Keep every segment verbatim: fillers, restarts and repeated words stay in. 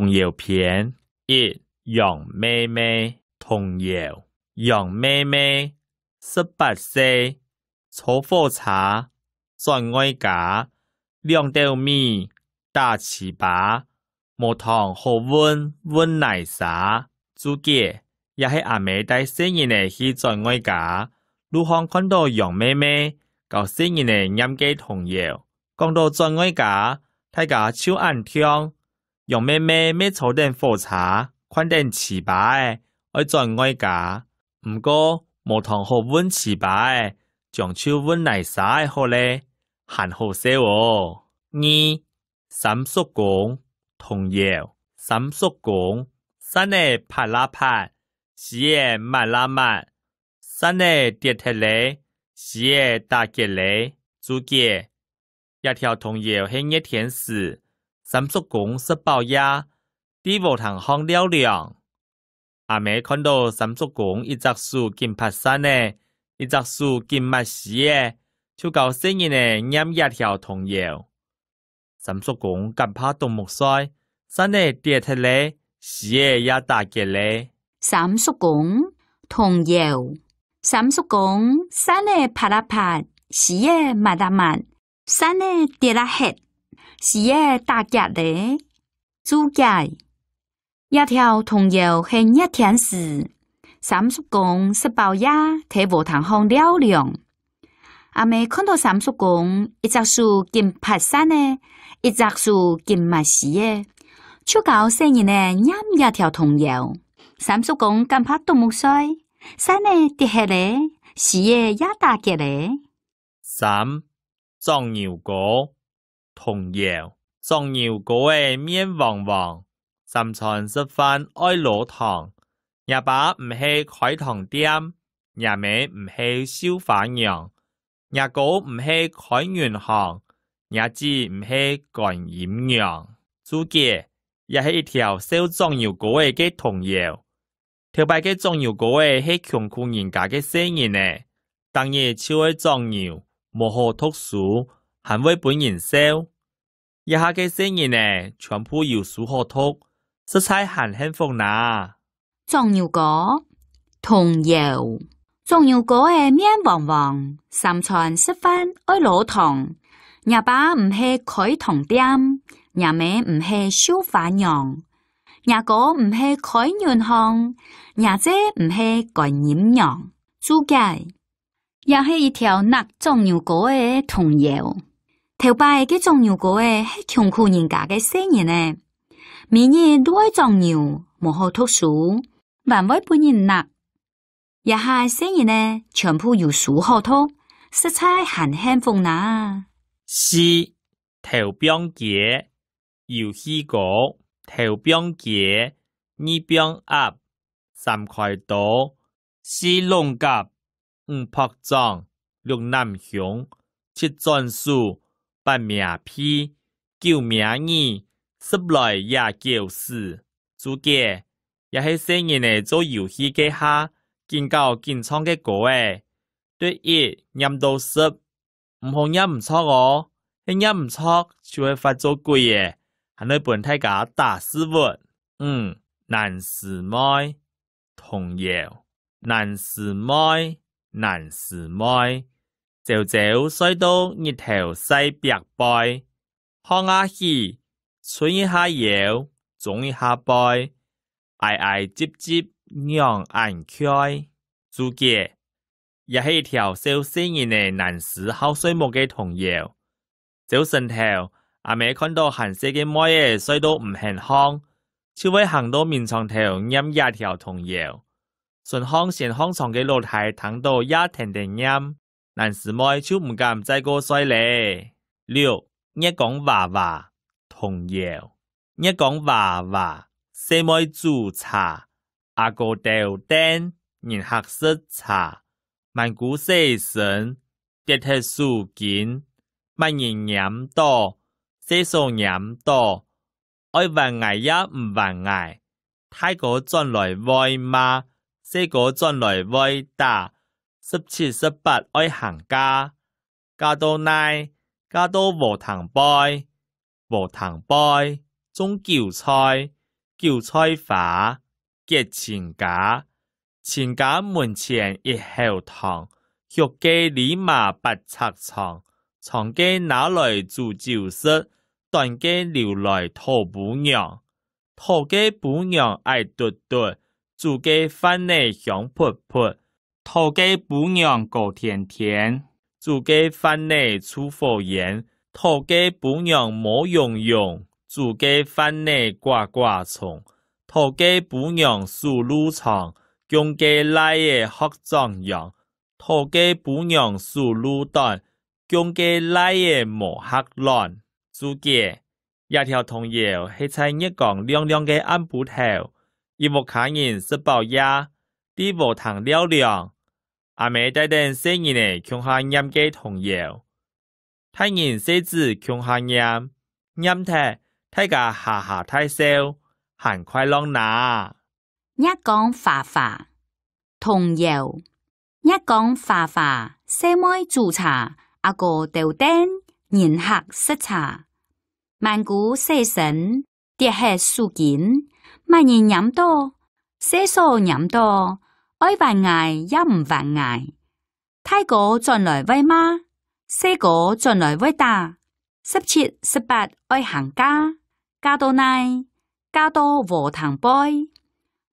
童謠篇。一、羊咩咩。童謠。羊咩咩，十八歲，坐火車，轉外家，兩斗米，打糍粑，無糖好搵，搵泥沙。註解：這係阿姆帶細人仔去轉外家，路項看到羊咩咩，教細人仔唸該童謠。講到轉外家，大家就恁暢。羊咩咩乜坐等火車，擐等糍粑仔，愛轉外家。毋過，無糖好搵糍粑仔，將就搵泥沙仔好咧，還好笑哦。二、三叔公。童謠。三叔公，傘仔拍啦拍，蓆仔抹啦抹， 傘仔跌忒咧，蓆仔打結咧。註解：這條童謠係熱天時，三叔公食飽夜，在禾埕項尞涼。阿姆看到三叔公一隻手緊拍傘仔，一隻手緊抹蓆仔，就教細人仔唸這條童謠。 三叔公敢怕啄目睡，傘仔跌忒咧，蓆仔也打結咧。三叔公。童謠。三叔公，傘仔拍啦拍，蓆仔抹啦抹，傘仔跌啦忒，蓆仔打結咧。註解： 這條童謠係熱天時，三叔公食飽夜，在禾埕項尞涼。阿姆看到三叔公一隻手緊拍傘仔，一隻手緊抹蓆仔，就教細人仔唸這條童謠。三叔公敢怕啄目睡，傘仔跌忒咧，蓆仔也打結咧。 三、撞牛哥。童謠。撞牛哥仔面黃黃，三餐食飯愛攞糖。若爸毋係開糖店，若姆毋係繡花娘，若哥毋係開銀行，若姊毋係觀音娘。註解：這係一條笑撞牛哥仔个童謠。 頭擺个撞牛哥仔係窮苦人家个細人仔，逐日就愛撞牛，無好讀書，還會分人笑。這下个細人仔全部有書好讀，實在還幸福哪！撞牛哥。童謠。撞牛哥仔面黃黃，三餐食飯愛攞糖。若爸毋係開糖店，若姆毋係繡花娘， 若哥毋係開銀行，若姊毋係觀音娘。註解：這係一條㧹撞牛哥仔个童謠。頭擺个撞牛哥仔係窮苦人家个細人仔，每日都愛撞牛，無好讀書，還會分人㧹。 這下細人仔全部有書好讀，實在還幸福哪！四、頭放雞。遊戲歌。頭放雞，二放鴨，三開刀，四攏甲，五拍掌，六揇胸，七轉手，八摸鼻，九摸耳，十來野狗屎。註解：這係細人仔做遊戲該下，緊搞緊唱个歌仔。對一唸到十，毋好唸毋著哦，係唸毋著就會發做鬼仔，還會分大家打屎朏。五、懶屍妹。 童謠。懶屍妹，懶屍妹，朝朝睡到日頭晒壁背，䟘啊起，伸一下腰，腫一下背，挨挨擠擠，仰恁𤸁。註解：這係一條笑細人仔懶屍好睡目个童謠。 朝晨頭，阿姆看到還細个妹仔睡到毋肯䟘，就會行到眠床頭唸這條童謠。脣項先䟘床个老弟聽到也跈等唸，懶屍妹就毋敢再過睡咧。六、月光華華。童謠。月光華華，細妹煮茶，阿哥兜凳，人客食茶，滿姑洗身， 跌忒手巾，麼人拈到，細嫂拈到，愛還𠊎也毋還𠊎。大哥轉來會罵，細哥轉來會打，十七十八愛行嫁。嫁到哪？嫁到禾埕背，禾埕背，種韭菜，韭菜花，結親家。親家門前一口塘，畜个魑馬八尺長，長个拿來煮酒食，短个留來討餔娘。討个餔娘矮嘟嘟，煮个飯仔香噴噴， 討个餔娘膏甜甜，煮个飯仔臭火煙，討个餔娘毛茸茸，煮个飯仔呱呱衝，討个餔娘手路長，供个倈仔學長樣，討个餔娘手路短，供个倈仔無客亂。註解： 這條童謠係在月光亮亮个暗晡頭，一屋下人食飽夜，在禾埕尞涼。阿姆帶等細人仔共下唸个童謠。大人細子共下唸，唸忒，大家哈哈大笑，還快樂哪！月光花花，童謠。 月光花花，細妹煮茶，阿哥兜凳，人客食茶。滿姑洗身，跌忒手巾，麼人拈著？細嫂拈著，愛還𠊎也毋還𠊎。大哥轉來會罵，細哥轉來會打。 十七、十八愛行嫁，嫁到哪？嫁到禾埕背。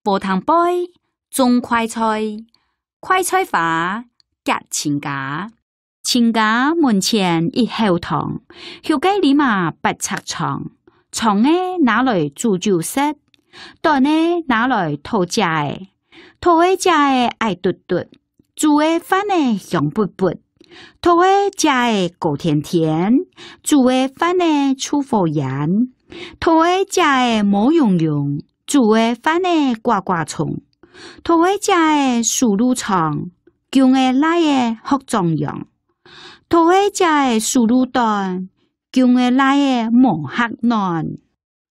禾埕背種快菜，快菜花，結親家。親家門前一口塘，畜个魑馬八尺長，長个拿來煮酒食，短个拿來討姐仔。討个姐仔矮嘟嘟， 煮个飯仔香噴噴，討个姐仔膏甜甜，煮个飯仔臭火煙，討个姐仔毛茸茸，煮个飯仔呱呱衝，討个姐仔手路長，供个倈仔學長樣，討个姐仔手路短，供个倈仔無客暖。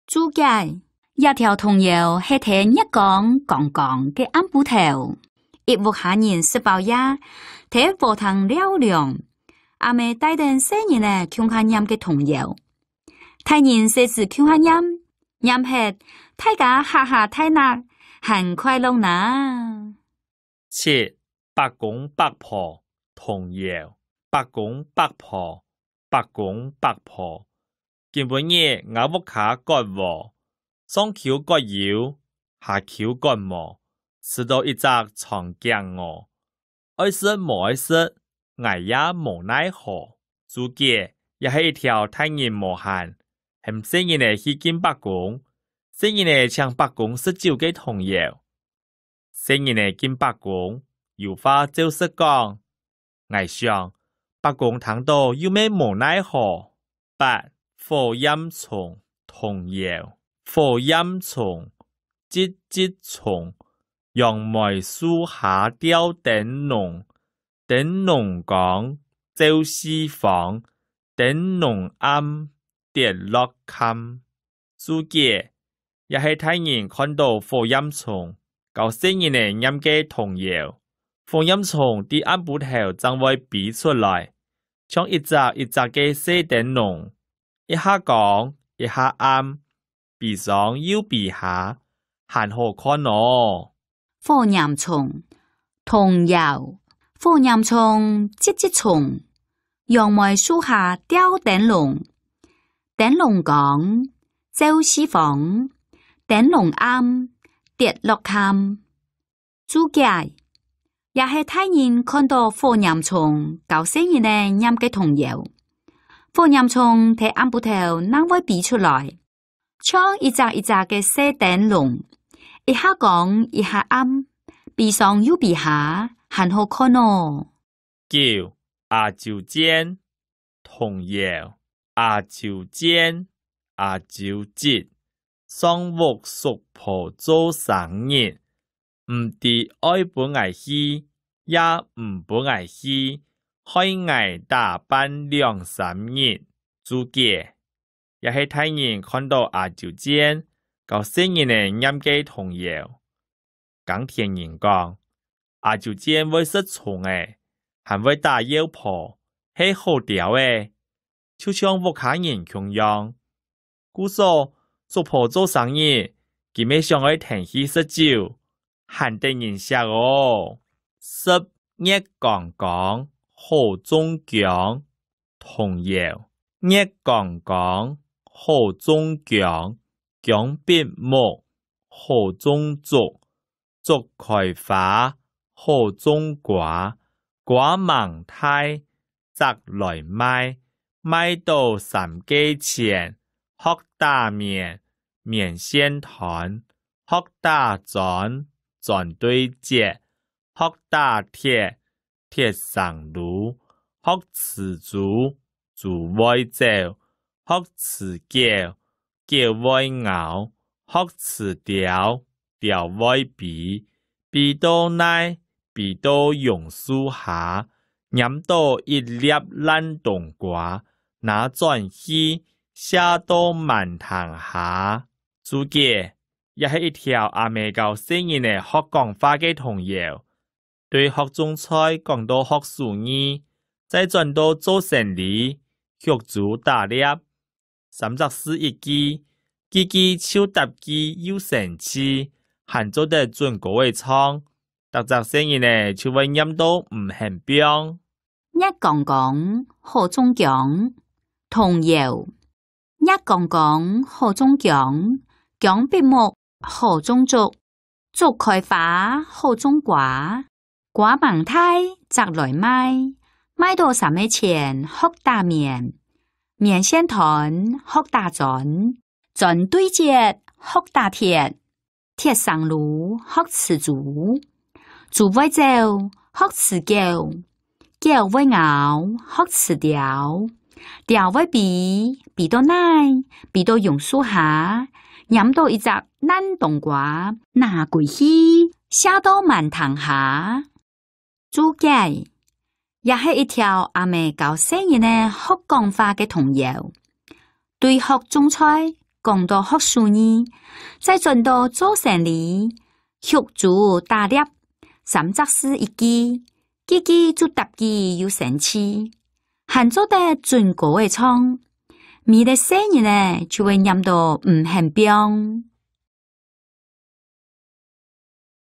註解：這條童謠係在月光光光个暗晡頭，一屋下人食飽夜，在禾埕尞涼，阿姆帶等細人仔共下唸个童謠。大人細子共下唸，唸忒，大家哈哈大笑，還快樂哪！ 七、伯公伯婆，童謠。伯公伯婆，伯公伯婆。今晡日𠊎屋下割禾，上坵割有，下坵割無，試著一隻長頸鵝。愛食無愛食，𠊎也無奈何。註解：這係一條大人無閒，喊細人仔去敬伯公，細人仔請伯公食酒个童謠。 細人仔敬伯公，有話照實講。𠊎想，伯公聽著又乜無奈何。八、火焰蟲，童謠。火焰蟲，唧唧蟲，楊梅樹下吊燈籠，燈籠光，照四方，燈籠暗，跌落崁。 註解：這係大人看著火焰蟲，教細人仔唸个童謠。火焰蟲在暗晡頭正會飛出來，像一隻一隻个細燈籠，一下光，一下暗，飛上又飛下，還好看哦。 火焰蟲，童謠。火焰蟲，唧唧蟲，楊梅樹下吊燈籠，燈籠光，照四方，燈籠暗，跌落崁。註解：這係大人看著火焰蟲，教細人仔唸个童謠。火焰蟲在暗晡頭正會飛出來， 像一隻一隻个細燈籠，一下光一下暗，飛上又飛下，還好看哦。九、阿周煎，童謠。阿周煎，阿周煎，上屋叔婆做生日，毋知愛分𠊎去，也毋分𠊎去，害𠊎打扮兩三日。註解： 這係大人看著阿周煎，教細人仔唸个童謠。耕田人講：「阿周煎會食蟲仔，還會打藥婆，係好鳥仔，就像屋下人共樣。」故所，叔婆做生日，佢乜想愛跈去食酒，還得人惜哦。十，月光光，好種薑。童謠：月光光，好種薑，薑必目，好種竹，竹開花，好種瓜，瓜吂大，摘來賣，賣到三個錢，學打棉，棉線斷，學打磚，磚對折，學打鐵，鐵生鑢，學㓾豬，豬會走，學㓾狗，狗會咬，學㓾鳥，鳥會飛，飛到哪，飛到榕樹下，拈到一粒爛冬瓜，拿轉去，卸到滿廳下。註解：這係一條阿姆教細人仔學講話个童謠。對學種菜講到學手藝，再轉到做生理，畜豬打獵，三隻字一句，句句就答句又生趣，還做得準歌仔唱，逐隻細人仔就會唸到毋肯放。月光光，好種薑。童謠：月光光，好種薑，薑必目，好種竹，竹開花，好種瓜，瓜吂大，摘來賣，賣到三個錢，學打棉，棉線斷，學打磚，磚對折，學打鐵，鐵生鑢，學㓾豬，豬會走，學㓾狗，狗會咬，學㓾鳥，鳥會飛，飛到哪，飛到榕樹下，拈到一隻爛冬瓜，拿歸去，卸到滿廳下。註解：這係一條阿姆教細人仔學講話个童謠。對學種菜講到學手藝，再轉到做生理，畜豬打獵，三隻字一句，句句就答句又生趣，還做得準歌仔唱，每個細人仔就會唸到毋肯放。